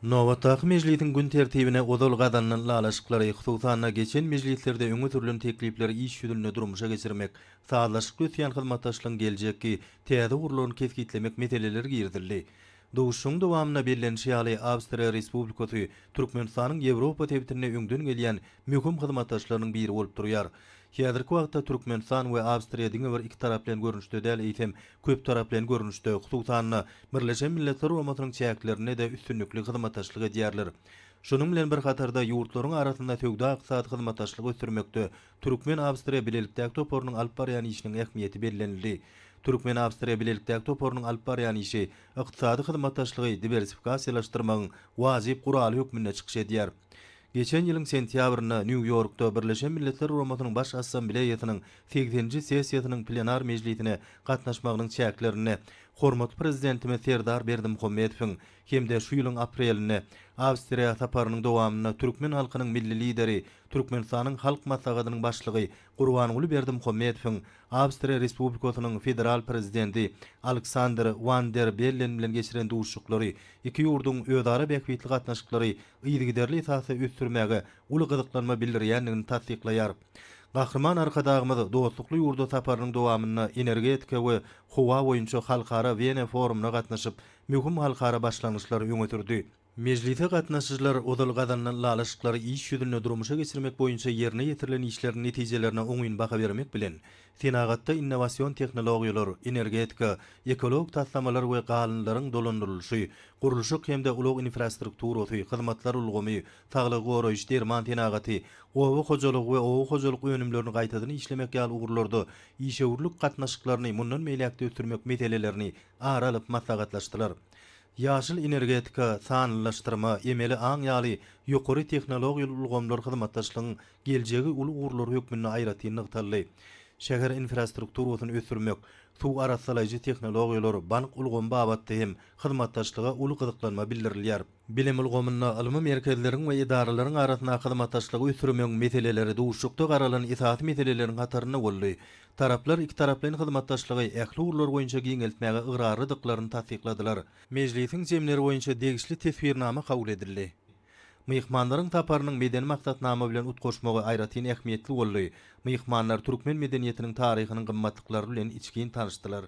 Nobatdaky mejlisiň gün tertibine ozal gazanylan ylalaşyklary, hususan-da, geçen mejlislerde öňe sürlen teklipleri iş ýüzünde durmuşa geçirmek, sazlaşykly ösýän hyzmatdaşlygyň geljekki täze ugurlaryny kesgitlemek meseleleri girizildi. Duşuşygyň dowamynda bellenişi ýaly, Awstriýa Respublikasy Türkmenistanyň Ýewropa sebitinde öňden gelýän möhüm hyzmatdaşlarynyň biri bolup durýar. Häzirki wagtda Türkmenistan we Awstriýa diňe bir ikitaraplaýyn görnüşde däl, eýsem, köptaraplaýyn görnüşde, hususan-da, Birleşen Milletler Guramasynyň çäklerinde-de üstünlikli hyzmatdaşlyk edýärler. Şunuň bilen bir hatarda, ýurtlaryň arasynda söwda-ykdysady hyzmatdaşlygy ösdürmekde Türkmen-awstriýa bilelikdäki toparynyň alyp barýan işiniň ähmiýeti bellenildi. Türkmen-awstriýa bilelikdäki toparynyň alyp barýan işi ykdysady hyzmatdaşlygy diwersifikasiýalaşdyrmagyň wajyp guraly hökmünde çykyş edýär. Geçen ýylyň sentýabrynda Nýu-Ýorkda Birleşen Milletler Guramasynyň Baş Assambleýasynyň segseninji sessiýasynyň plenar mejlisine gatnaşmagynyň çäklerinde hormatly Prezidentimiz Serdar Berdimuhamedowyň hem-de şu ýylyň aprelinde Awstriýa saparynyň dowamynda türkmen halkynyň Milli Lideri, Türkmenistanyň Halk Maslahatynyň Başlygy Gurbanguly Berdimuhamedowyň Awstriýa Respublikasynyň Federal Prezidenti Aleksandr Wan der Bellen bilen geçiren duşuşyklary iki ýurduň özara bähbitli gatnaşyklary yzygiderli esasda ösdürmäge uly gyzyklanma bildirýändigini tassyklaýar. Gahryman Arkadagymyz dostlukly ýurda saparynyň dowamynda energetika we howa boýunça halkara Wena forumyna gatnaşyp, möhüm halkara başlangyçlary öňe sürdi. Mejlise gatnaşyjylar ozal gazanylan ylalaşyklary iş ýüzünde durmuşa geçirmek boýunça ýerine ýetirilen işleriň netijelerine oňyn baha bermek bilen, senagatda innowasion tehnologiýalar, energetika, ekologik taslamalar we galyndylaryň dolandyrylyşy, gurluşyk hem-de ulag infrastrukturasy, hyzmatlar ulgamy, saglygy goraýyş, derman senagaty, oba hojalygy we oba hojalyk önümlerini gaýtadan işlemek ýaly ugurlarda işewürlik gatnaşyklaryny mundan beýläk-de ösdürmek meselelerini ara alyp maslahatlaşdylar. Ýaşyl energetika, sanlylaşdyrma, emeli aň ýaly ýokary tehnologiýaly ulgamlar hyzmatdaşlygyň geljegi uly ugurlary hökmünde aýratyn nygtaldy. Şäher infrastrukturasyny ösdürmek, suw arassalaýjy tehnologiýalar, bank ulgamy babatda hem hyzmatdaşlyga uly gyzyklanma bildirilýär. Bilim ulgamynda ylmy merkezleriň we edaralaryň arasyndaky hyzmatdaşlygy ösdürmegiň meseleleri duşuşykda garalan esasy meseleleriň hatarynda boldy. Taraplar ikitaraplaýyn hyzmatdaşlygy ähli ugurlar boýunça giňeltmäge ygrarlydyklaryny tassykladylar. Mejlisiň jemleri boýunça degişli Teswirnama kabul edildi. Myhmanlaryň saparynyň medeni maksatnama bilen utgaşmagy aýratyn ähmiýetli boldy. Myhmanlar türkmen medeniýetiniň taryhynyň gymmatlyklary bilen içgin tanyşdylar.